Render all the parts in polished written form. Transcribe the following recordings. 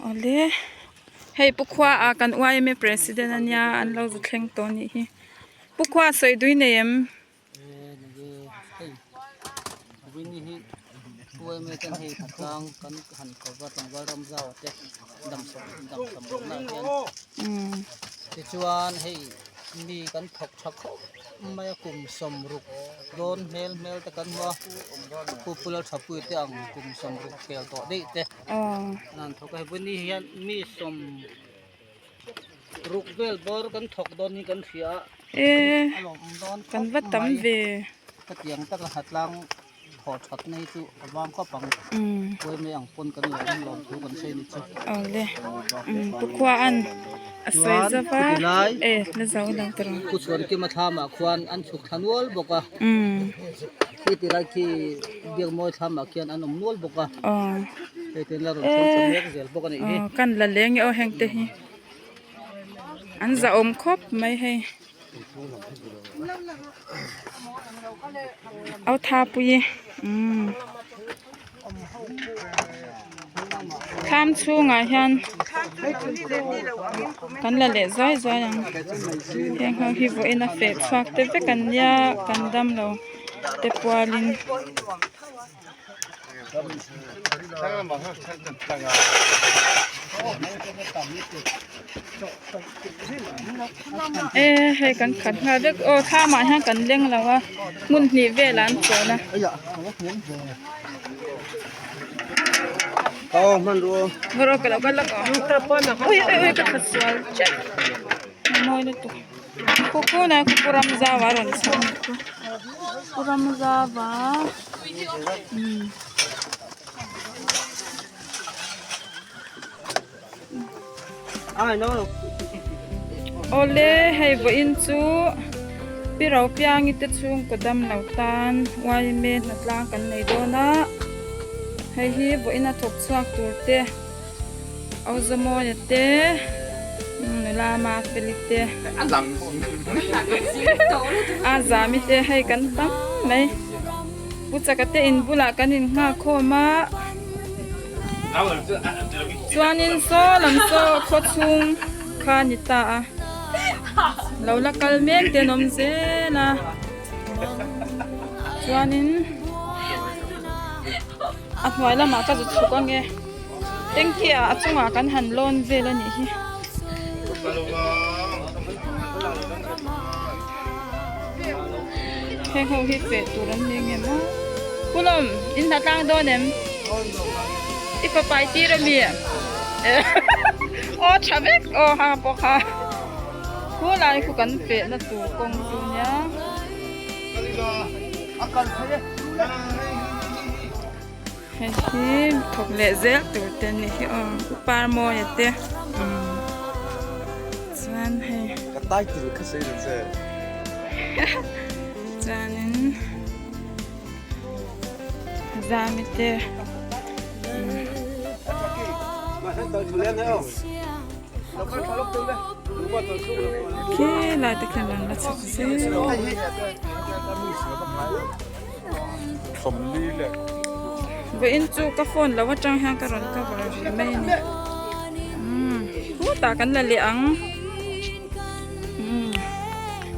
Awle hei pu khua ah kan yma president ania an lo zu thleng tawh anih hi pu khua sawi dui nei em? Tichuan hei mi kan thawk tha khawp mai a kum sawmruk dawn hmel hmel te kan hmu a pu pu Lalthapui te ang kum sawmruk pel tawh daih te an han thawk a hei vawiin hian mi sawm ruk vel bawr kan thawk dawn hi kan hria a a lawmawm dawn kan va tam ve hetiang taka hnatlang thawh that na hi chu a vang khawp ang khawi mai ang pawn kan lo awm lawm thu kan sawi ni chu awle pu khua an a sawi zauh a e la zo lo ta rawh pu chhuan kima thlamah khuan an chhuk thla nual bawk a khi ti lai khi biakmawi thlamah khian an awm nual bawk a hei te la rawn thleng chho mek zel bawk a nih hi kan la leng e aw heng te hi an zahawm khawp mai hei. Au tha pui umm thlam chhungah hian kan la leh zuai zuai ang heng ho hi vawiin a feh chhuak te vek an nia kan dam lo te pualin. E hei kan khat nghal vek aw thlamah hian kan leng lo a hmun hnih velah an chawl a. Ui ui ui ka khat sual tep mawi lutuk khu khu na khu pu Ramzau a rawn chho a nih chu pu Ramzau a. Awle hei vawiin chu pi ro piangi te chhungkaw dam lo tan yma hnatlang kan nei dawn a hei hi vawiin a thawk chhuak tur te Auzamawia te nula Mafeli te Azami te hei kan tam mai. Pu Chaka te in bulah kan in nghak khawm a chuanin saw lam saw khaw chhung kha a ni ta a lo la kal mek te an awm zel a chuanin a hnuai lamah ka zu chhuk ange tanky ah a chungah kan han lawn vel a nih hi. Heng ho hi feh tur an ni nge maw? Pulawm, in hna tlang dawn em? I fapa i tir ami? Aw tha vek aw ha pawh kha. Khu lai khu kan feh na tur kawng chu nia. Hei hi thawk leh zel tur te a nih hi aw Parmawia te chuan hei Ka title kha sei lo che. Chuanin Zami te Khi lai te khian an la chhuk zel. Vawiin chu ka phone lo atang hian ka rawn cover rih mai a ni umm khutah kan la leh ang umm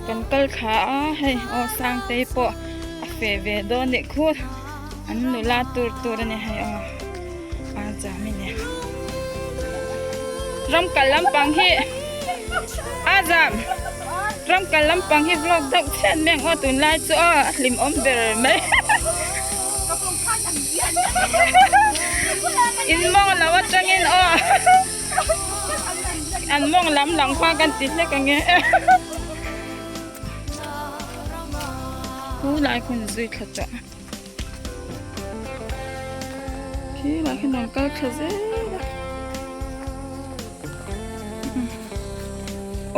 kan kal thla a hei aw Sangtei pawh a feh ve dawn nih khu an nula tur tur a ni hei aw a jam a ni ram kal lampang hi a jam. Ram kal lampang hi vlog deuh chhiat mai ang aw tunlai chu aw a hlim awm ber mai in mawng lo atangin aw an mawng lam lang kha kan ti hlek ang e khu lai khun zui thla tawh khi lai khi rawn kal thla zel a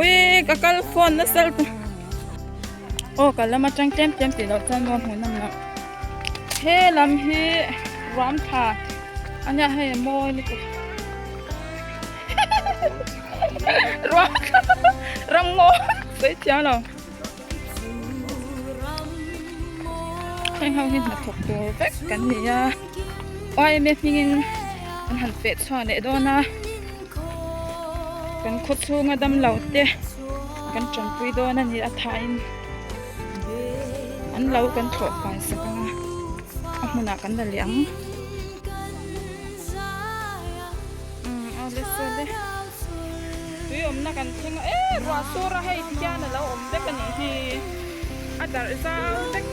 ui ka kal phone nasa lutuk aw ka lam atang tlem tlem tih loh chuan maw hmuh nawm loh he lam hi ruam tha a nia hei a mawi lutuk ruam tha ram ngaw sawi thiam lo. Heng ho hi hnathawk tur vek kan ni a yma hmingin an han feh chhuah leh dawn a. Kan khaw chhunga damlo te kan tanpui dawn a ni a thain an lo kan thlawh fai sak ang a, a hmunah kan la leh ang. Umm awle sawle tui awmna kan thleng a e ruah sur a hei ti hian a lo awm vek a nih hi a darh zau vek.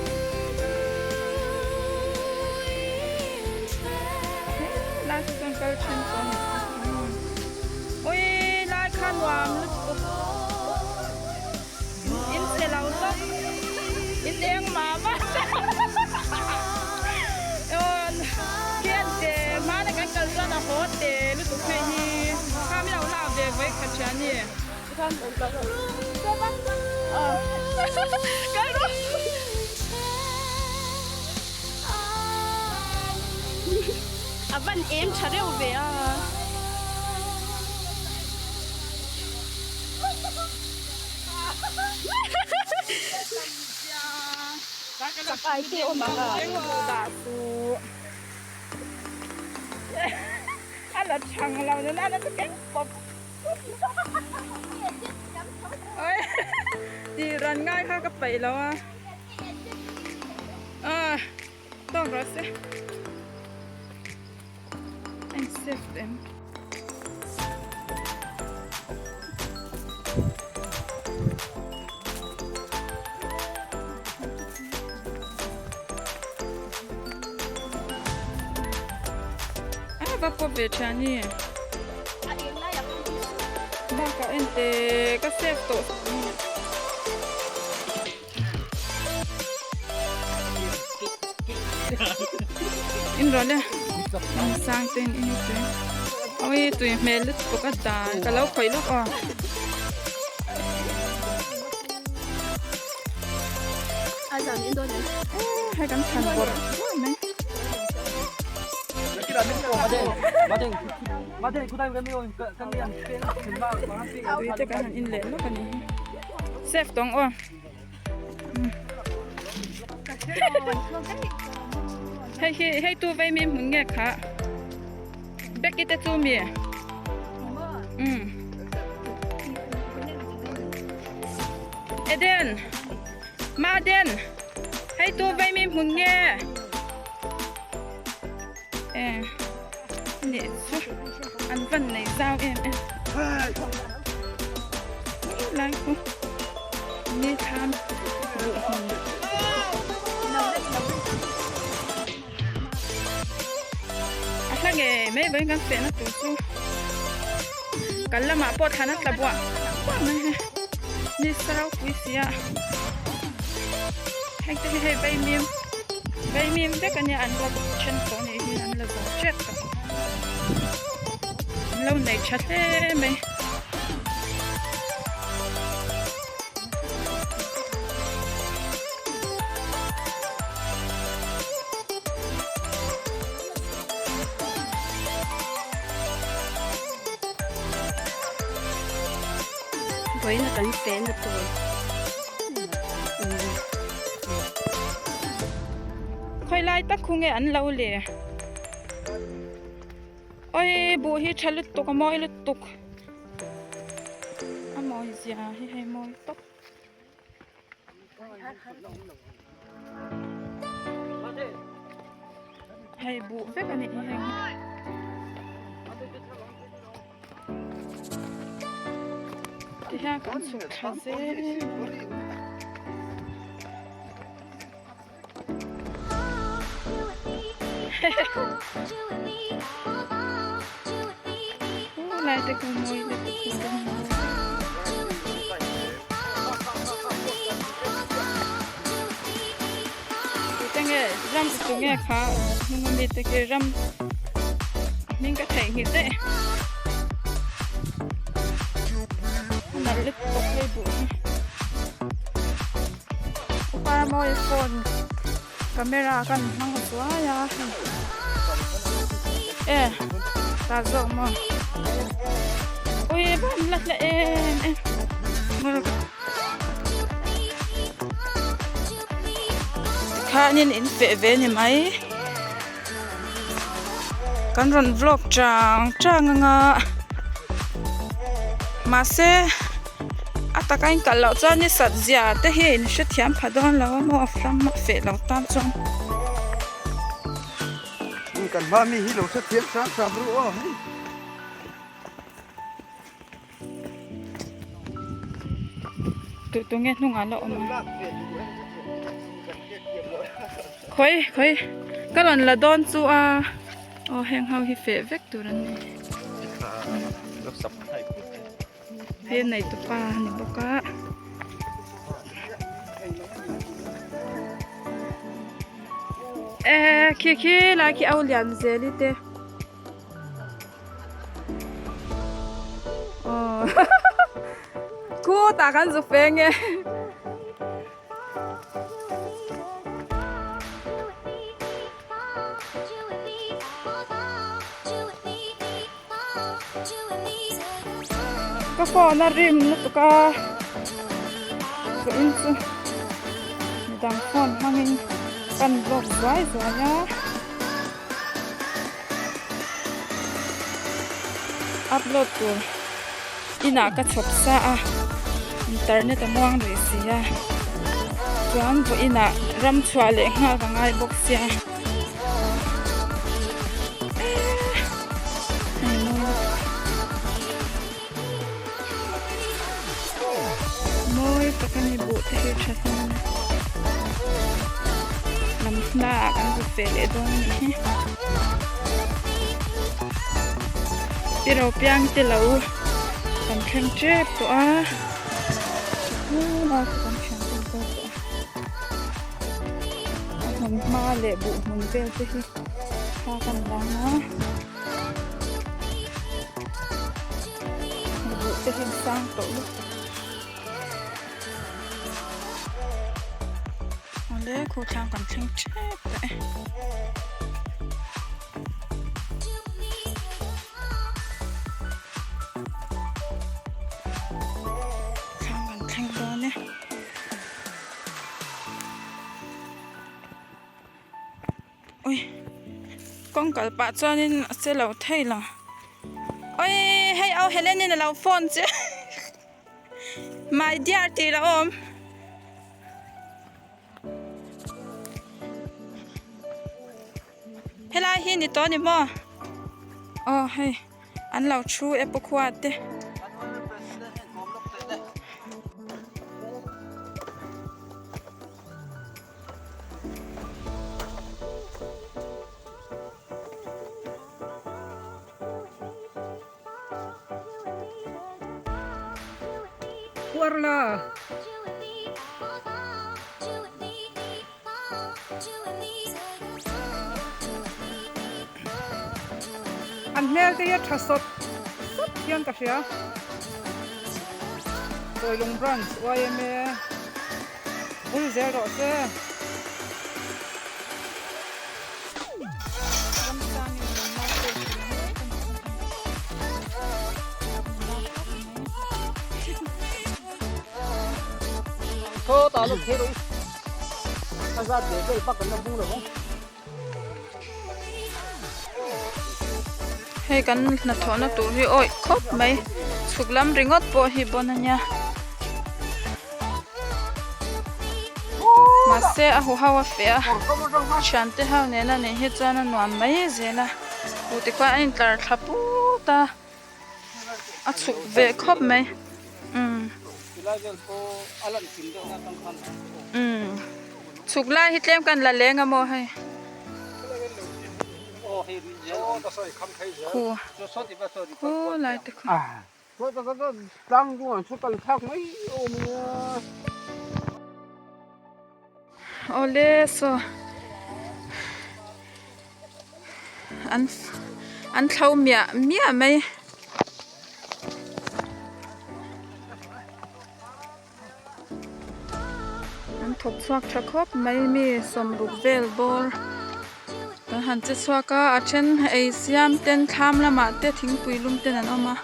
Lai chu chuan kal then tawh a ni. Ui lai kha nuam lutuk in che lo tawp in eng mah mah khian te hmana kan kal chuan a haw te lutuk hei hi kha mi lo lak ve vawi khat hria ni. Kal rawh. A van eng tha reuh ve a. Chak ai te awm ang a. A la chhang lo nana a la keng pawp. Tih ran ngai kha ka paih lo a. Ah, tawk rawh se. Anh safe em. Ah, va pawp ve tha ni. Bakah en te ka save tawh. In rawh le in sang ten in tui oi tui hmel lutuk a dan ka lo khawih lawk aw hei kan thlan bawrh bawrh mai. Tui te kan han in leh lawk a ni hi safe tawng aw. Hei hi hei tu vei mi hmun nge kha Becky te chu mi um Eden Maden hei tu vei mi hmun nge e ni chu an van nei zau em em lai khu ni tham buh hmun a hla ngei mai vawiin kan fehna tur chu kan lamah pawh thlan a tla buah buah mai hei ni sa ropui si a heng te hi hei vaimim Vaimim vek ania an la then tawh anih hi an la zo tep tawh an lo nei tha hle mai. Vawiin a kan fehna tur. Khawi lai tak khu nge an lo le oi buh hi tha lutuk a mawi lutuk a mawi zia hi hei mawi tawp. Hei buh vek a nih hi heng hi. Tihian kan chhuk thla zel a lai te khu mawi lutuk hi ka hmu tute nge ram tu nge kha hnung ami te khi ram hming ka theihnghilh daih a nalh lutuk hei buh hi upa mawi phone camera kan hmang zuai a hei e tah zawk maw ui van la hla em em. Tikhanin in feh ve ni mai kan rawn vlog chang chang anga. Mahse a taka in kalh loh chuan ni sat zia te hi in hrethiam pha dawn lo a maw a ram a feh lo tan chuan. Kan hma mi hi lo hrethiam hram hram ru aw hei. Tu tu nge hnungah la awm a khawi khawi ka rawn la dawn chu a aw heng ho hi feh vek tur an ni hei nei tu pa a ni bawk a. E khi khi lai khi au lian zel i te. Khutah kan zu feng e. Ka phone a rim lutuk a vawiin chu midang phone hmangin kan vlog zuai zuai a. Upload tur inah ka chhawp sa a internet a muang rih si a chuan vawiinah ram chhuah leh nghal ka ngai bawk sia mawi tak a ni buh te hi tha hlawm a ni lam hmaah kan zuk ve leh dawn a nih hi pi ro piang te lo kan thleng tep tawh a tlem a kan thian tel dawn tawh a a hmun hma leh buh hmun vel te hi thla kan vang a. Buh te hian sang tawh lutuk. Awle khu thlang kan thleng tep tawh e. Thlang kan thleng dawn e. Ui kawng kal pah chuanin a che lo thei lo ui hei au Helen in alo phone che my dear tih la awm helai hi ni tawh a ni maw aw hei an lo thu e pakhua te. Puar la. An hmel te hi a tha sawt sawt hian ka hria. Kawilung branch yma. Bul zel rawh se. Thaw ta lo thei rawh i a zat ve vel bak an la hmung lo ang. Hei kan hnathawhna tur hi awih khawp mai chhuk lam ringawt pawh hi bawn a nia mahse a huho a feh a thiante ho nena nih hi chuan a nuam mai zel a buh te khuan a intlar thla put a. A chhuk ve khawp mai umm umm chhuk lai hi tlem kan la leng a maw hei khu khu lai te khu. Awle saw an an thlo miah miah mai. An thawk chhuak tha khawp mai mi sawmruk vel bawr kan han che chhuak a a then ei siam ten thlam lamah te thingpui lum ten an awm a.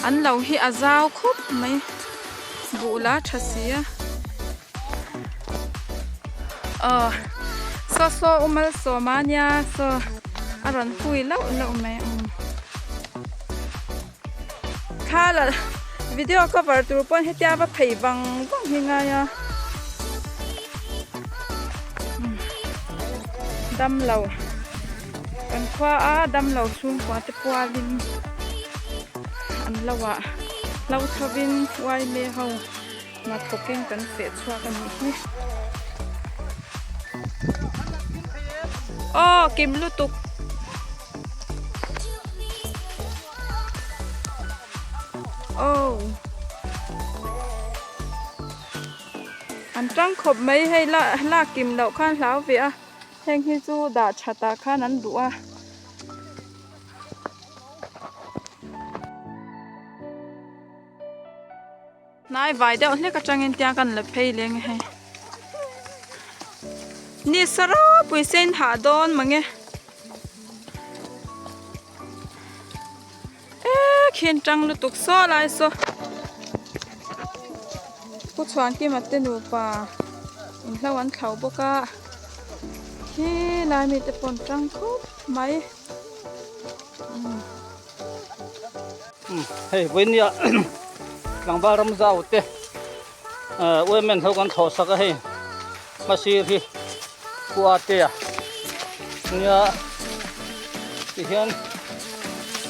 An lo hi a zau khawp mai buh la tha si a aw saw saw u malsawm a nia saw a rawn hui lauh lauh mai. Thla la video cover tur pawn hetia va phei vang vang hi ngai a. Damlo kan khua a damlo chhungkua te pualin an lo ah hlo thovin uaime ho hnathawkin kan feh chhuak a nih hi. Aw kim lutuk. Aw an tang khawp mai hei la lak kim loh khan hlau ve a heng hi chu dah that ah khan an duh a. Hnai vai deuh hlek atangin tiang kan la phei leng a hei. Ni sa ropui sen hah dawn mange. E khin tang lutuk saw lai saw. Pu Chhuankima te nupa inhlo an thlo bawk a. Khi lai mite pawh an tang khawp mai. Hei vawinia tlangval ram zau te women ho kan thlawh sak a hei hmasir hi khua te a nia tihian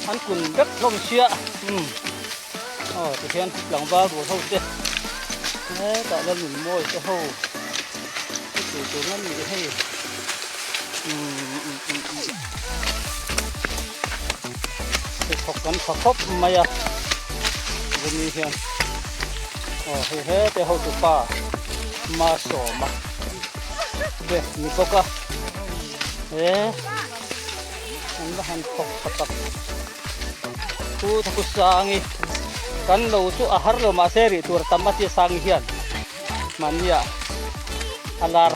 an kun vek hlawm sia aw tihian tlangval rual ho te hetah la nun mawi te ho chu tur ngam ni hei umm. Pheikhawk kan tha khawp mai a vawmi hian aw hei hete hotu pa ma sawma te ni bawk a he an va han thawk tha tak chu thaku sangi kan lo chu a har lo mahse rih tur tam a tia sangi hian mahnia a lar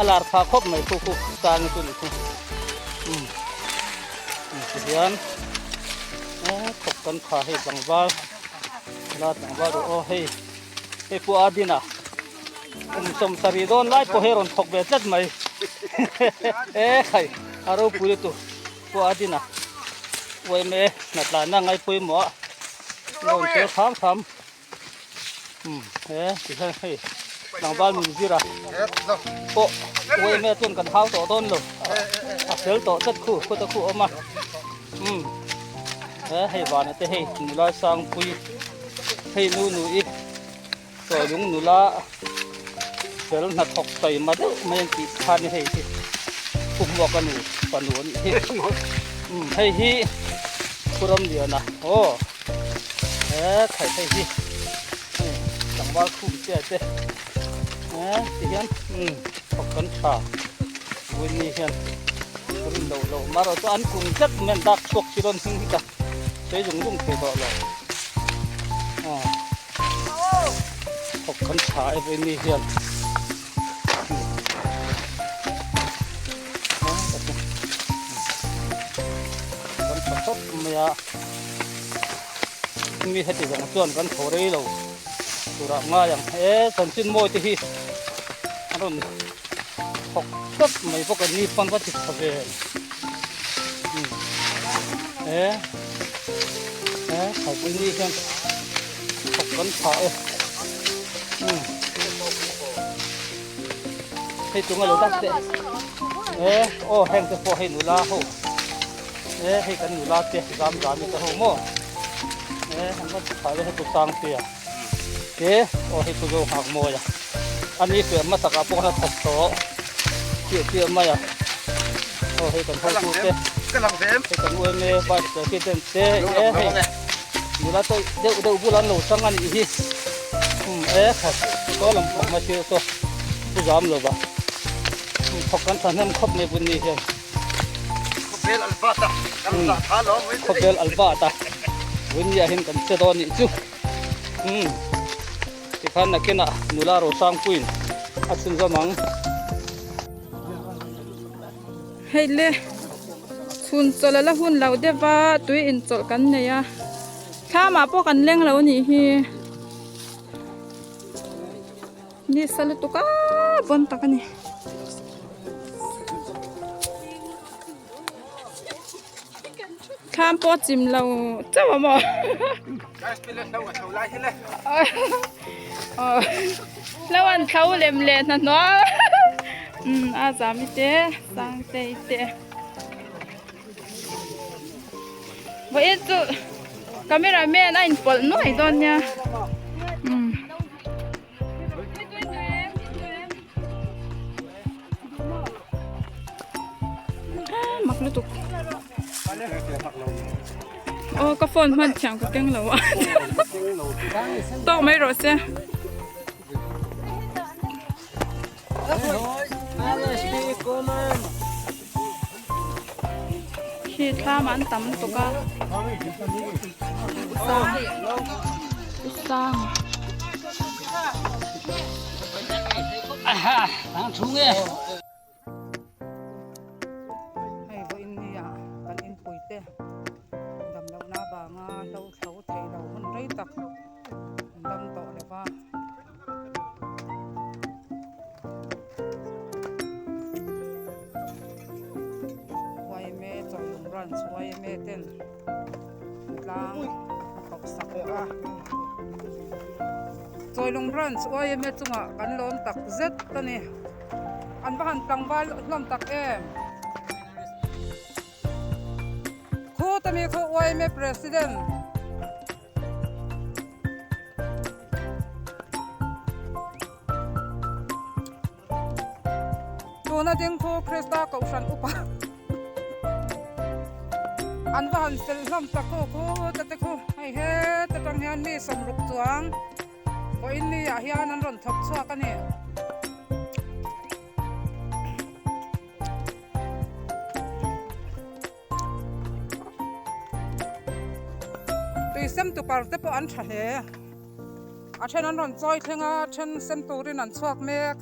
a lar tha khawp mai khu khu sangi chu ni chu umm ti hian thawk kan tha hei tlangval la tlangval rawh aw hei hei pawh a din a kum 70 dawn lai pawh hei rawn thawk ve tlat mai e khai a ropui lutuk pawh a din a uaime hnatlanna ngai pawimawh a rawn tel tham tham. Um he ti hian hei tlangval nun zir a pawh uaime chuan kan hau tawh dawn lo a fel tawh tlat khu khuta khu awm a um he hei vana te hei nula sangpui hei nu nu i chawilung nula fel hnathawk taima deuh mai an tih kha ni hei hi pumhmuaka nu fanu a nih hi um hei hi Khuramliana aw. He khai phei hi hei tlangval khum che te he ti hian umm thawk kan tha Winnie hian rin lo lo marawh chu an kum tlat mai an dak chhuak chi rawn hming hi ka sawi zung zung thei tawh lo aw thawk kan tha e Winnie hian. Kan tha khawp mai a. Mi heti zawng chuan kan tho rei lo turah ngai ang e chanchin mawi te hi a rawn thawk tlat mai bawk a ni pawn va ti tha ve e e thawpui ni hian thawk kan tha e hei tunga lo dak teh e aw heng te pawh hei nula ho. E hei kan nula te zam zam i te ho maw e an va tha le hei pu sang te a te aw hei pu zo nghak mawi a ani fe hmasak ah pawh khan a thawk tawh chiah chiah mai a aw hei kan hotu te hei kan UMA vice president te e hei nula tawih deuh deuh bul an lo chang a nih hi um e khat saw lam pawh hma thil saw pu zam lova thawk kan thahnem khawp mai bun ni hian. Khawvel Albert-a kan zah tha lo mai. Khawvel Albert-a Winnie-a hian kan che dawn nih chu. Umm tikhan nakinah nula Rosangpuiin a chhunzawm ang. Hei le chhun chawlh a la hun lo deuh va tui inchawlh kan nei a thlamah pawh kan leng lo a nih hi. Ni sa lutuk a vawn tak a ni. Thlam pawh chim lo chauh a maw. Hlo an thlo lem leh hnahnawh umm a zami te sangtei te vawiin chu camera man a inpawlh nuai dawn nia umm. Mak lutuk aw ka phone hman thiam ka keng lo a tawk mai rawh se. Khi thlam an tam tuk a sang Hei vawiin nia kan inpui te dam lohna vanga hlo thlo thei lo hun rei tak an dam tawh lo va. Yma Chawilung Branch yma ten tlang a koh sak a. Chawilung Branch yma chungah kan lawm tak zet a ni. An va han tlangval hlawm tak em. Khuta mi khu yma President. Tuna ding khu Krista Kohhran upa an va han fel hlawm tak khu khu te te khu hei heta tang hian mi sawmruk chuang vawiin ni ah hian an rawn thawk chhuak a ni. Tui sem tu par te pawh an tha hle. A then an rawn chawi thleng a, a then sem turin an chhuak mek.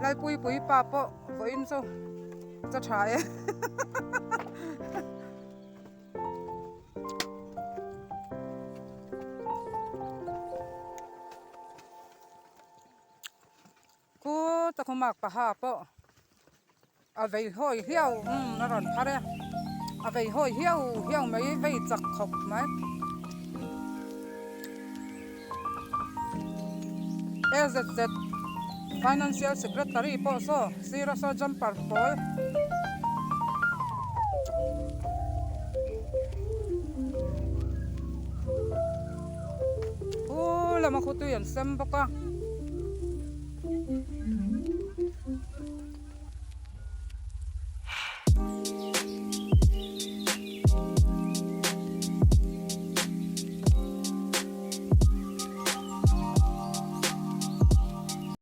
Lalpuipui pa pawh vawiin chu cha tha e. Khu takhumak paha pawh a vei hawi hiau umm a rawn phar e a vei hawi hiau hiau mai vei chak khawp mai AZZ financial secretary pawh saw sir a saw jumper pawl. Khu lama khutui an sem bawk a.